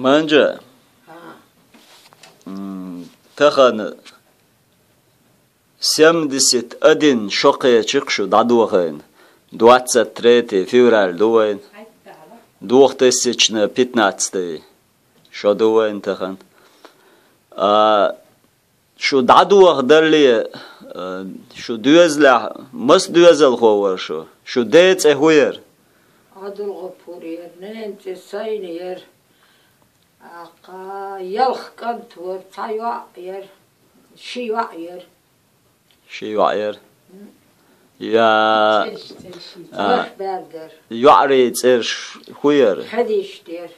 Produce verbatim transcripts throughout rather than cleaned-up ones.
Манжа, м, тахан семьдесят один шо кхечи-кх шу дӀадохийна. Двадцать третье февраль ду вайна. Двухтысячно пятнадцатый шо ду вайна тахан. А, шу дӀадохадале, а, шу доьзалехь маса доьзалхо вара шу? Шу ден цӀе хӀун яра? Ӏабдул-ГӀапур яра, ненан цӀе Сайна яра. Аккха, ялх кӀант вара, цхьа йоӀ яра, ши йоӀ яра. Ши йоӀ яра. Я, а, йоӀарий цӀераш хӀун яра? Хадиш дера.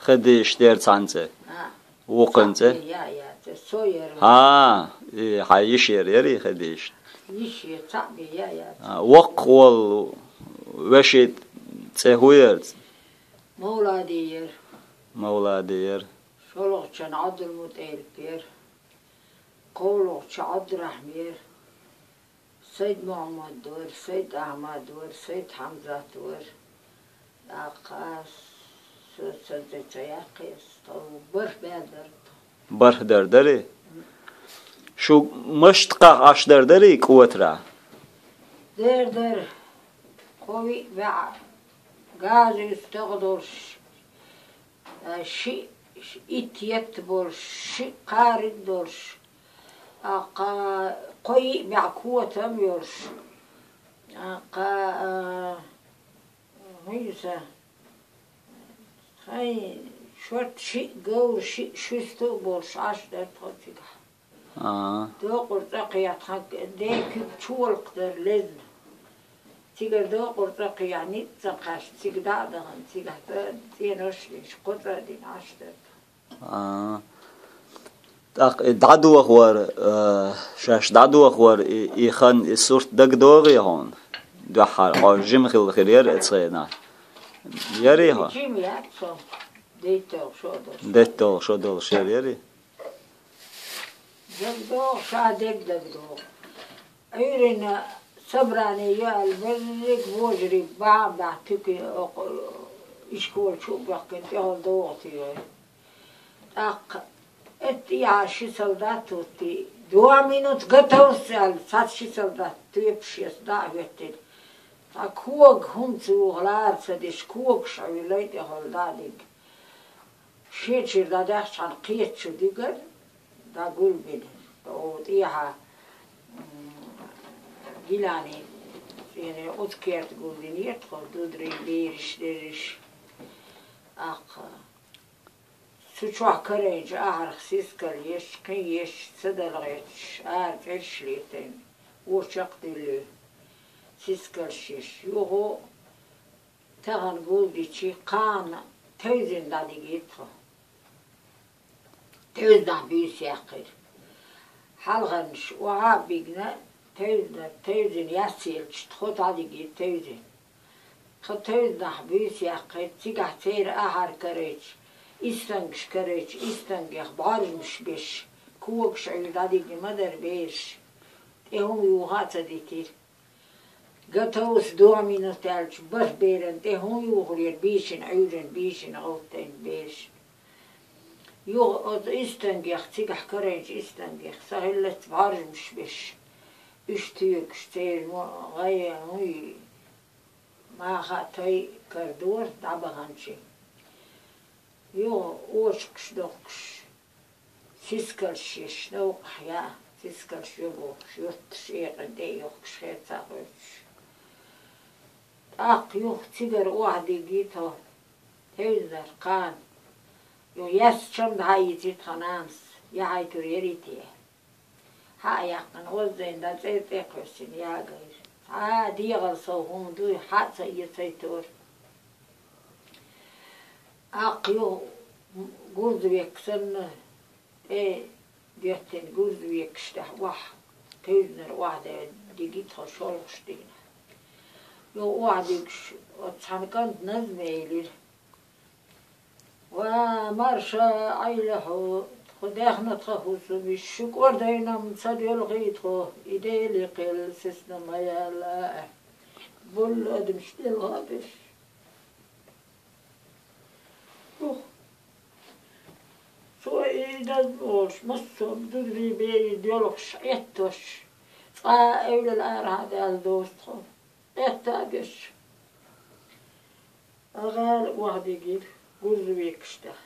Хадиш дера цхьана цӀе. А. Вукхун цӀе? Я, я, цӀе со яра. А, и хьан йиша яра, яра и Хадиш? Йиша яра, цхьаъ бен, я, я. А, воккха волу вешин цӀе хӀун яра? Мовлади яра. Мовлади яра. ШолгӀачун Ӏабдул-МутӀалиб яра. КхоалгӀачун Ӏабдурахьман яра. Сайд-Мухьаммад вара, Сайд-Ахьмад вара, Сайд-Хьамзат вара. ТӀаккха со сан цӀе ца яьккхи ас, тхо бархӀ бер дара тхо. БархӀ бер дарий? Шу мишта кхахь Ӏаш дара дарий кӀотарахь? Дер дара. Кхо-виъ бӀе газа уьстагӀ долуш, а, ши, ши итт етт болуш, ши кхариг долуш, а, кха, кхо-йиъ бӀе котам йолуш, а, кха, а, хӀинца, хай, шорта шиъ говр, шиъ шуьста а болуш Ӏаш дара тхо цигахь. А. Докъур цӀа кхехьа, тхан ден куьг чу волкха дара лезна. Цигара докъур цӀа кхехьа, ницкъ ца кхаьчна, цига дӀа а дахана, цигахь цӀа, цӀенош а динчу, кхо цӀа а дина Ӏаш дара. А. ТӀаккха и дӀадохор, а, шаьш дӀадохор, и, и хан, и сурт дагадогӀий хьуна? Дуьххьара, хьо жима хилла хир яра оцу хенахь? Ярий хьо? Жима яц со, детталгӀа шо долуш. ДетталгӀа шо долуш яра, ярий? ДагадогӀу, ша дерг дагадогӀу. Ӏуьйранна собрание ю аьлла, берриг божарий бахьа-бахьа туьке, оха ишкола чу а баьхкина, тӀехула догӀу те вай. ТӀаккха, эттӀехьа ши солдат хӀуттий, два минут готовьтесь аьлла, цхьацца ши солдат тоьпаш эцна дӀа а хӀоьттина. Цхьа кога хӀума ца юха лара ца деш, когаш Ӏуьйралай тӀехула дӀа а дигна. Шен чуьра дӀадаьхча, цхьана кхечу дуьгара дӀагулбина. О, тӀехьа, м, Гилани цӀене оцу керта гулдинера тхо, дударий, бераш, дерриш. Аккха. Цу чохь карайчу ахьарх сискал еш, кхин еш, ца далгӀетташ, ара цӀераш летийна, вочакх а дуьллий, сискалш еш. Юха Тахана гулдичи кхана тевзина дӀадигира тхо. Тевзанахь буьйса яьккхира. Хьалхарнаш охьа а бигна, тевзина, тевзина яц елча, тхо дӀадигира тевзина. Тхо тевзанахь буьйса яьккхира, цигахь церан ахьар карайча, истангаш карайча, истангех бӀоржамаш беш, когаш Ӏуьйра дӀадигна ма дара бераш. ТӀе хӀума юха а ца дитира. Готовьтесь два минута аьлча, бархӀ беран тӀе хӀун юхалера, бийшина Ӏуьйрана, бийшина гӀовттайна бераш. Юха оцу истангех, цигахь карайчу истангех, сан хӀиллац бӀоржамаш беш, уьш туьйгаш, церан мо-, гӀай, хӀун, маха а тай карадора дӀабаханчийн. Юха очакаш дохкуш, сискалш еш, новкъахь яа, сискалш йо бохуш, юьрташ экъина тӀе а йохкуш, хеца а гӀоьртуш. ТӀаккха юха цигара охьадигира тхо, тевзанара кхана. Юха яьсса чамда хьаийцира тхан нанас, яхьайтур ярий те. Хьа а яьккхина, оззайна дан цӀе тӀе а кхоьссина, ягайра. Цхьа а дегӀал сов хӀума дуй, хьа а ца эцайтора. Аккха юха гурзавек санна, тӀе доьттина гурзавекаш тӀехь охьа, кхуьйзанара охьадевлла дигира тхо шолгӀачу дийнахь. Юха охьадигаш, оцу цхьана кӀанта назма елира. Ва марша Ӏайла хьо, тхо даьхна тхан хӀусамаш, шу кӀордайнам ца доьлхий тхо, и Деле кхел сисна ма яла, болу адамаш делхабеш. Ух, Аз олуш, массо а дузри бери доьлхуш, Ӏеттош, цкъа а эвлал арахьа даьлла доцу тхо. Ӏетта а беш, гӀала охьадигира грузовикаш тӀехь.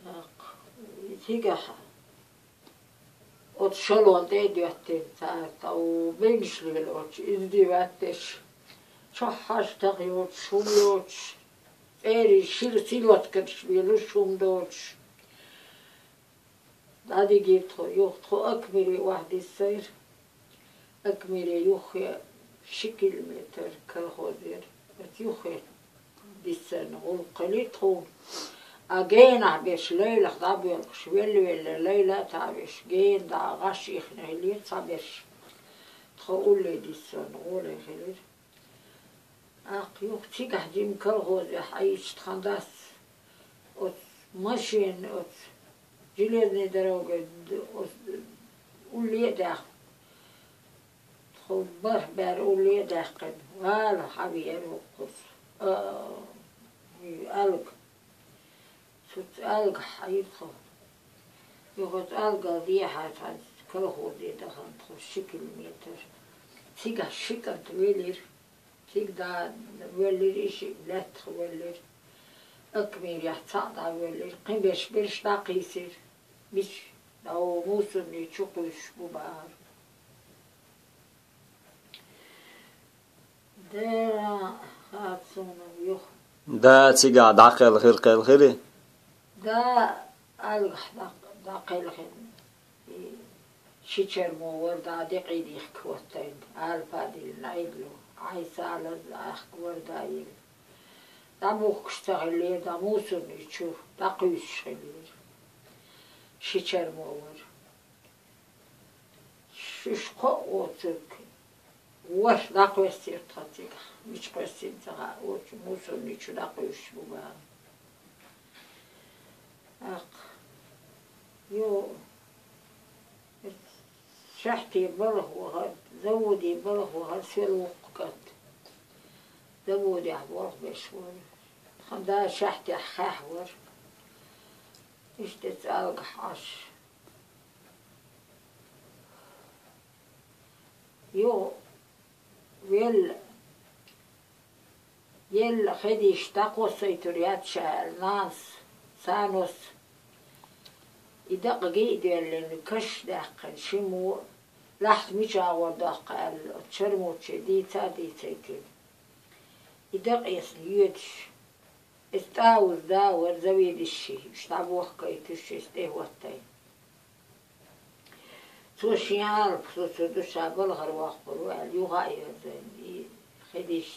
ТӀаккха цигахь оцу шалон тӀе а доьттина цара, тхьа бегаш лелочу, издевать деш, чохь хьажа тахь йоцуш, хӀума йоцуш, цӀерий шира селёдкаш лелош, хӀума доцуш. ДӀадигира тхо, юха тхо Акмире охьадиссийра. Акмире юххе ши километр колхоз яра. Оцу юххе диссарна гӀуллакх хилира тхуна. А генахь берш лайлах дӀабоьлхуш, велла-велла лайла а тхьабеш, гена дӀа гӀаш ихна хилира цхьаберш. Тхо улле диссарна гӀоле хилира. ТӀаккха юха цигахь жима колхозехь Ӏийча тхан дас оцу машина, оцу железный дорога, оцу улле а даьхна, тхо бархӀ бер улле а даьккхина, гӀала хьан веара хӀокхуза, а, и Алга. Цу Алгахь Ӏийра тхо. Юха оцу Алгал дехьа цхьана колхозе дахана тхо ши километр. Цигахь ши кӀант велира. Цига да веллира, и шиъ лаьттах веллира. Акмирехь цхьаъ дӀавеллира. Кхин берш берш дӀакхийсира. Мича, дӀо мусарний чу кхуьйсуш бу бахара. Дера хацунов юха. Да, цигахь дӀакхелхира, кхелхирий? Да, Алгахь дӀа-, дӀакхелхина. И ши чармо вара да декъий дихка хӀоттайна, алапа диллина Ӏедало, Ӏайса лаза ахка вара да елла. ДӀабухкуш ца хилира, дӀа мусарний чу дӀакхуьйсуш хилира. Ши чармо вара. Шуьш кхоъ воцург ворхӀ дӀакхоьссира тхан цигахь, мича кхоьссина ца хаьа, оцу мусарний чу дӀакхуьйсуш бу бахана. ТӀаккха, йо, шахьте балха вахара, заводе балха вахара, сел воккха кӀант. Заводехь болх беш вара. Тхан да шахьтехь хьаьхьа вара. Иштта цӀалгахь Ӏаш. Юха велла, елла хедийш дӀакхоссайтур яц ша аьлла, нанас, санос, и дакъа гий а доьллина, каш даьккхина, ши мо, лаьхьта мича агӀор доккху аьлла, оцу чармоче дийца а дийцайтина. И дакъа эцна йоьдуш, эс тӀавуза да вара заведующий, уьш дӀабохкайтуш, эс тӀе хӀоттайна. Цо шен алапа, со цу душа балхара воккхур ву аьлла, юха а йозийна, и хедийш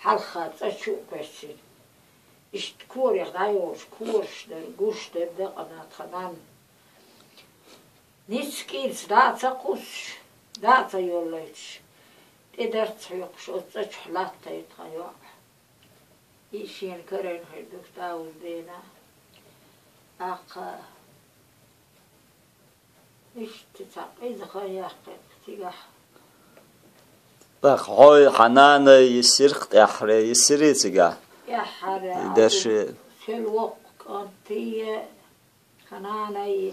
хьалха цӀа чу а кхоьссина. Иштта корех дӀайолуш, кораш дара, гуш дара дакъана тхан нанна. Ницца кӀийрца дӀа а ца кхуссуш, дӀа а ца йоллайтуш, тӀе дарц хьоькхуш, оцу цӀа чохь латтайра тхан йоӀ. И шена карайна хир ду тӀавуза дена. ТӀаккха иштта цхьа къиза хан яьккхина цигахь. ТӀаккха хьой, хьан нанай йисира-кх тӀаьххьара, йисирий цигахь? ТӀаьххьара, и дерш, сел воккха кӀантий, хьан нанай,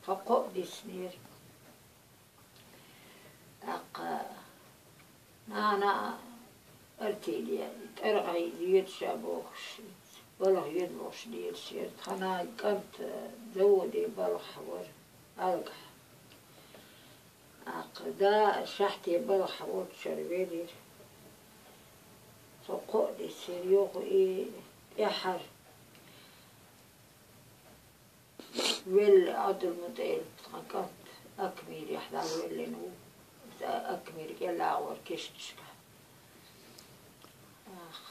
тхан кхоъ диснера. ТӀаккха нана а артиле, тӀаргӀай йоьду ша бохуш, балха йоьду бохуш лелаш яра. Тхан кӀант заводе балхахь вара, Алгахь. ТӀаккха да шахьте балхахь волччара велира. Цо кхоъ диссира, юха и тӀаьххьара. Велла Ӏабдул-МутӀалиб тхан кӀант Акмирехь дӀавоьллина ву. Иза Акмир кӀел агӀор кешнашка. Ах,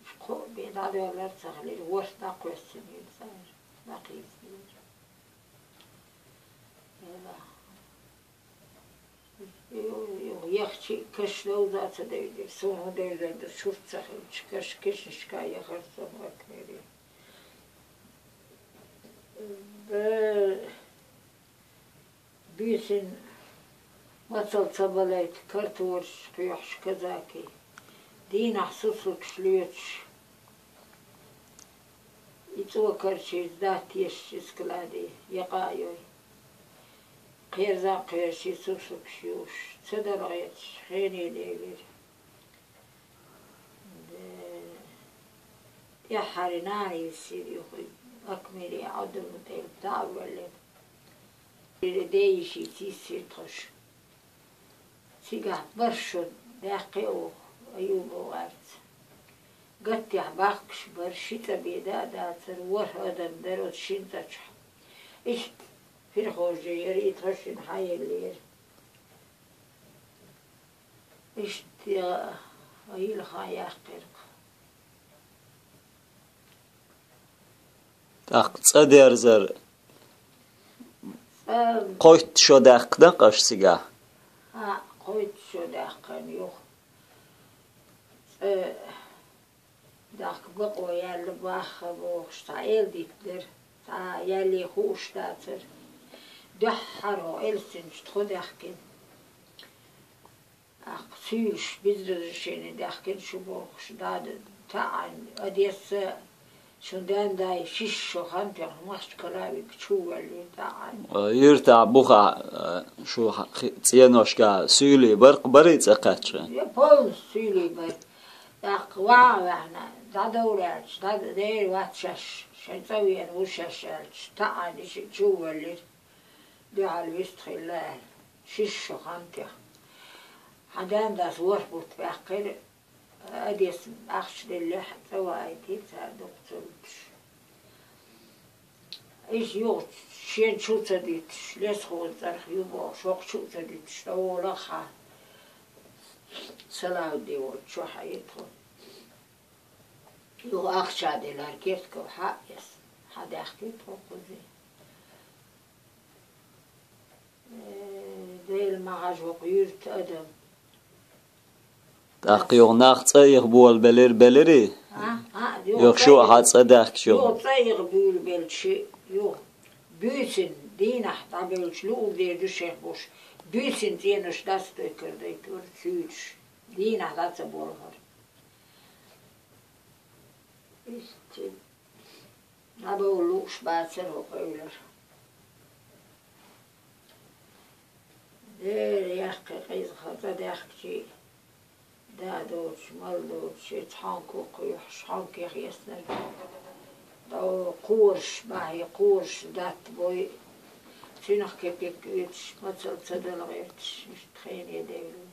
уьш кхоъ бен дӀадоьллар ца хилира, ворхӀ дӀакхоьссинера цара, дӀакхийсинера. Эла. Ю-, ю-, яхча каш довза а ца девдира, суна хӀун девзар ду, шурт ца хилча, каш кешнашка яхара со Акмире. Бе-, буьйсанна мацалла ца балайта, картошка кхоьхьуш казаки, дийнахь сусургаш лоьцуш, И цӀокарчий датта еш, и складе якъа а йой. Кхерзан кхоьручий сусукаш юуш, ца дала гӀерташ, хене лелира. Де, тӀаьххьара нана йисира юха, Акмире, Ӏабдул-МутӀалиб дӀа а воьллина. Де йишийца йисира тхо шу. Цигахь бархӀ шу даьккхи оха, Аюбов гӀарца. Гаттехь бахкаш бара, ши цӀа бен а дацара, ворхӀ адам дара оцу шина цӀа чохь. Иштта фирхожа яра, и тхо шина хьаеллера. Иштта, а, йилхан яьккхира. ТӀаккха цӀа дерзар. ЦӀа. Кхойтта шо даьккхина-кх аша цигахь? ХӀаъ, кхойтта шо даьккхина юха. ЦӀа, тӀаккха бакъо яьлла бахха бохуш, цхьа эл диттинера, цхьа ялле хууш дацара. Дуьххьара хӀокху элстинчу тхо даьхкина. ТӀаккха суьйлуш, безразрешение даьхкина шу бохуш, дада, таӀийна, Одесса, шун даьн-дай шишша шо хан тоьхна, Махачкала а вигна, чу а воьллина таӀийна. Э, юьртахь бухахь, э, шу хьа-, хи-, цӀеношкахь суьйлий бара-кх, барий цӀа кхаьчча? Я полностью суьйлий бара. ТӀаккха ваха а ваьхна, дӀадовла аьлча, дӀа-, дера вац шаьш, шайн цӀа веана ву шаьш аьлча, таӀийна и шиъ чу а воьллира. Дуьхьал вистхилла аьлла, шишша шо хан тоьхна. Хьан даьн-дас ворхӀ бутт баьккхира, Одесса ахча деллехь, цӀа ваийтира цара дукха ца луьтуш. Иза юха шен чу ца дуьтуш, Лесхона цӀарах ю бохуш, хӀокху чу а ца дуьтуш, тӀе волу хьан Салавди волчу хьаьтта. Юха ахча делахь, керткал хьа а эцна, хьан даьхкира тхо кхузий. Э, Дела ма хьажа хӀокху юьрта адам. ТӀаккха юха нах цӀа иха болабелира, белирий? А? А, юха юха шу а цӀа хьан цӀа даьхкича юха? Юха цӀа иха буьйлабелча, юха буьйсанна дийнахь дӀабевлча луург дер ду шайх бохуш, буьйсанна цӀенош дӀасадойкар дайтора суьйлуш. Дийнахь дӀа ца болхара. Иштта. ДӀабовла лууш бацара хӀокху эвлара. Дера, яхкхи къиза хаза даьхкичий, да доцуш, мал доцуш, и цхьанкхо кхоьхьуш, хьанкех еснарг. ДӀо кхораш бахьий, кхораш датта бой, цуьнах кепек оьцуш, мацалла ца дала гӀерташ, иштта хене девлла.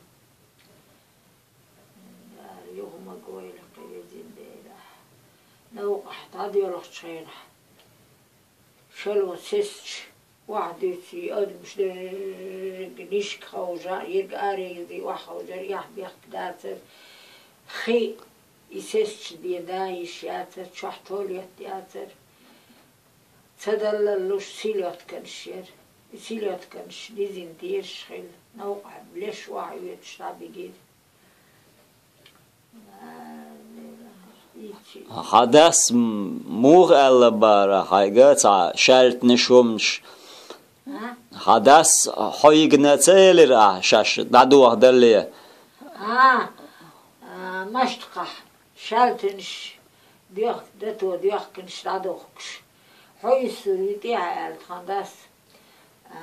Дала юха ма гойла кхин везин Дела. Новкъахь дӀадоьлхучу хенахь, шало сесачу охьадуьйций адамаш дерг нишка ховжа, ерг арегзи охьаховжар, эхь-бехк дацар. Хи и сесачу бен да йиш яцар, чохь туалет яцар. Ца даллалуш селёдканаш яра. И селёдканаш дизина дезаш хилла, новкъахь леш охьаоьцуш дӀабигира. Хьан дас м-, муха аьлла бара хьайга цхьа шаьлтанаш хӀуманаш? А? Хьан дас хьо йигна ца элира ахьа шаьш дӀадохадалле? А, а, маштакхахь шаьлтанаш доьх-, дато доьхкинаш дӀадохкуш. Хьо йиссур ю тӀехьа аьлла тхан дас. А,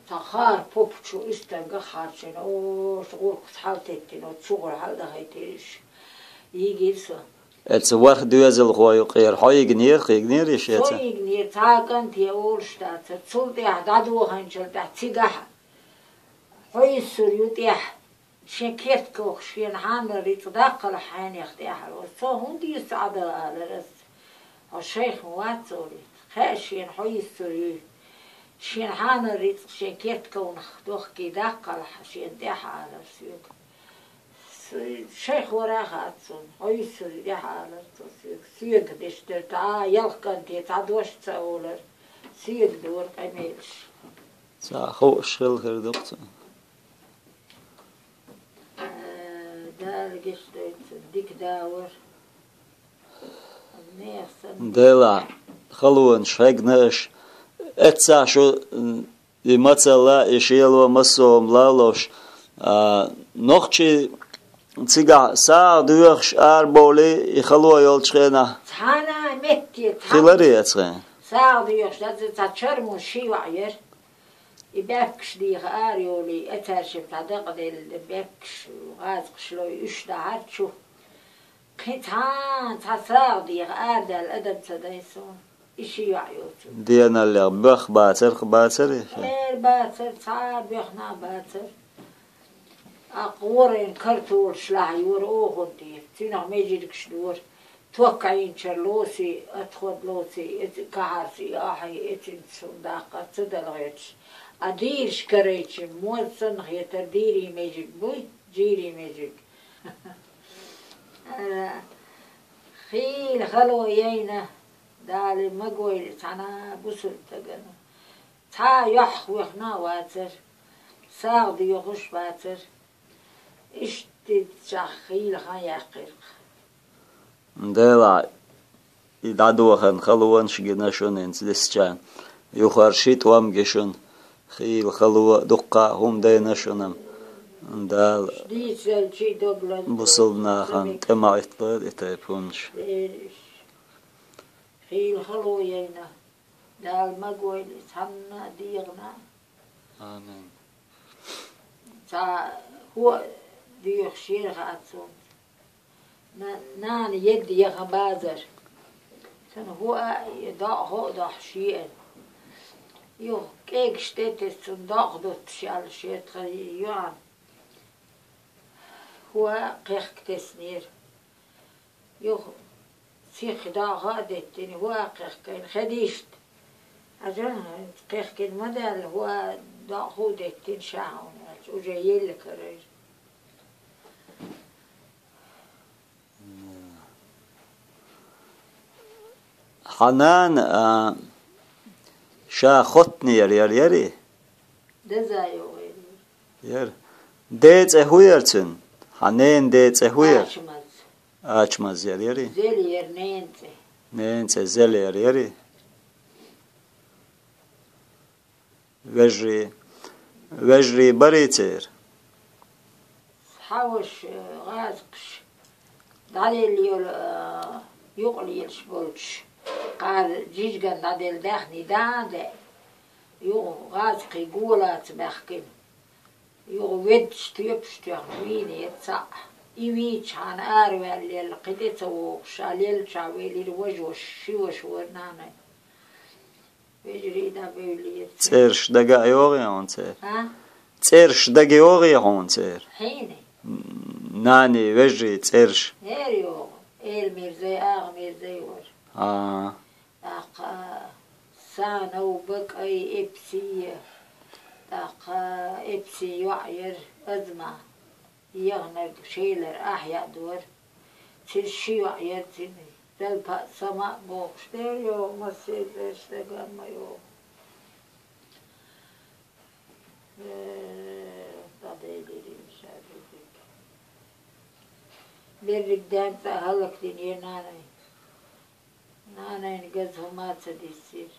цхьа хара пупа чу истанга хьарчина, оцу гӀуркаца хьалтеттина, оцу чугӀур хьалдахайтира иша. Йигира со. Эца ворхӀ доьзалхо юкъера хьо йигнера, йигнера иша эца? Со йигнера, цхьа а кӀанте олуш дацара. Цул тӀаьхьа дӀадоханчул тӀаьхьа цигахь хьо йиссур ю тӀехь. Шен керткалх шена хьанал рицкъ даккхалахь хьенех тӀехьа. Со хӀунда йиссу Ӏадал алара ас? Хьо шайх ма вац олий. Кхаъ шена хьо йиссур юй. Шена хьанал рицкъ шен керткалнах дохкий даккхалахь шена тӀехьа алара соьга. С-, шайх вара а хаьа цунна. Хьо йиссур ю тӀехьа алара цо соьга. Соьга деш дара, тӀа ялх кӀанте цхьа дош ца олара. Соьга дора къамелаш. Ца хууш хилла хир ду-кх цунна. Э, Дала гечдойта, дика да вара. Нехан санна. Дела, халонаш хьегна аша. Эццахь шу, м, и мацалла, и шело массо а хӀума лаллуш, а, нохчий цигахь сагӀа доьхуш арабовлий и хало йолчу хенахь? Цхьана Метте цхьа хиларе ацхьа. СагӀа доьхуш дац, цхьа чарму ши йоӀ яр. И баьпкаш дийха ара йолий, эцаршим цхьа дакъаделла баьпкаш, гӀазкхаш лой, уьш дахьар чу. Кхин цхьа, цхьа сагӀа дийха арадаьлла адам ца дайн суна. И ши йоӀ йоцу. Деналлех боьх бацар, бацар и? Эр бацар, цхьа боьхна бацар. Аккха ворайна картолаш лахьа йора охан тӀера. Цуьнах межиргаш дора. Ток Ӏийначар лоси, отход лоси, эци кахьарси, ахьи, эцинца сундаккха ца дала гӀерташ. А дийраш карайчи, моз санна хетар, дийрий межиг буй, жийрий межиг. Ара, хийла хало яйна, Дала магойла цхьана бусуртагана. Цхьа йохь-вехна а вацар, сагӀа доьхуш а вацар. Иштта чӀахь хийла хан яьккхира-кх. Дела, и дӀадохарна халонаш гина шуна хӀинца дисчарна. Юхара ши тӀом ги шуна. Хийла хало а, дуккха а хӀума дайна шуна-м. Дала дийцалчи дог лазадойла бусалба нахана тӀе ма Ӏиттадойла и тайпа хӀуманаш. Хийла хало яйна. Дала магойла цхьанна а дегӀана. Амин. Цхьа хӀо а доьхуш яра хаа цунца. На-, нана едда яха базар. Цунна хӀо а, доӀа хӀо а дохьуш еана. Юха кӀегаш тӀе тесса цунна доӀа доттуш яьлла шера тха йоӀан. ХӀо а кхехка теснера. Юха сихха доӀа а деттина, хӀо а кхехкайна, хедийшта. Хьажа, кхехкина ма даьлла, хӀо а доӀа хӀу деттина, ша хьуна аьлча, уже елла карайра. Хьан нана, а, ша хоттанера яр, яри? Деза йогӀийла. Яр. Ден цӀе хӀу яр цуьнан? Хьан ненан ден цӀе хӀу яр? Ачамаз. Ачамаз яр, яри? Зелер ненан цӀе. Ненан цӀе Зелер, яри? Вежарий, вежарий барий церан? Хьаваш, э, гӀазкхаш, дӀаделла йолу, э, юкъа лелаш болчу, кхара жижиган дӀаделла даьхний дан а даьа, юха гӀазкхий голаца баьхкина. Юха веддаш тоьпаш тоьхна вийнера цхьаъ. И вийчахьана араваьллаелла кхин тӀе ца вогӀуш, ша леллачохь велира важа ваша, ши ваша вара нанай. Вежарий дӀабевллера. ЦӀераш дага а йогӀий хьуна церан? А? ЦӀераш дага йогӀий хьуна церан? Хьенан? М, нанин вежарийн цӀераш. Эр йогӀу. Элмирзай, Агъамирзай вара. А. ТӀаккха Санов, Бакъай, Эпсия. ТӀаккха Эпсин йоӀ яра Азма. ЯхӀнаг Шелар ахьа яа дора. Цуьнан ши йоӀ яра цуьнан. Далпа а, Сама а бохуш дера йогӀу, массеран цӀераш дага а ма йогӀу. Э, дӀаделира ша дерриг. Берриг даьнна цӀа хӀаллакдинера нанай. Нанайна газа хӀума а ца диссира.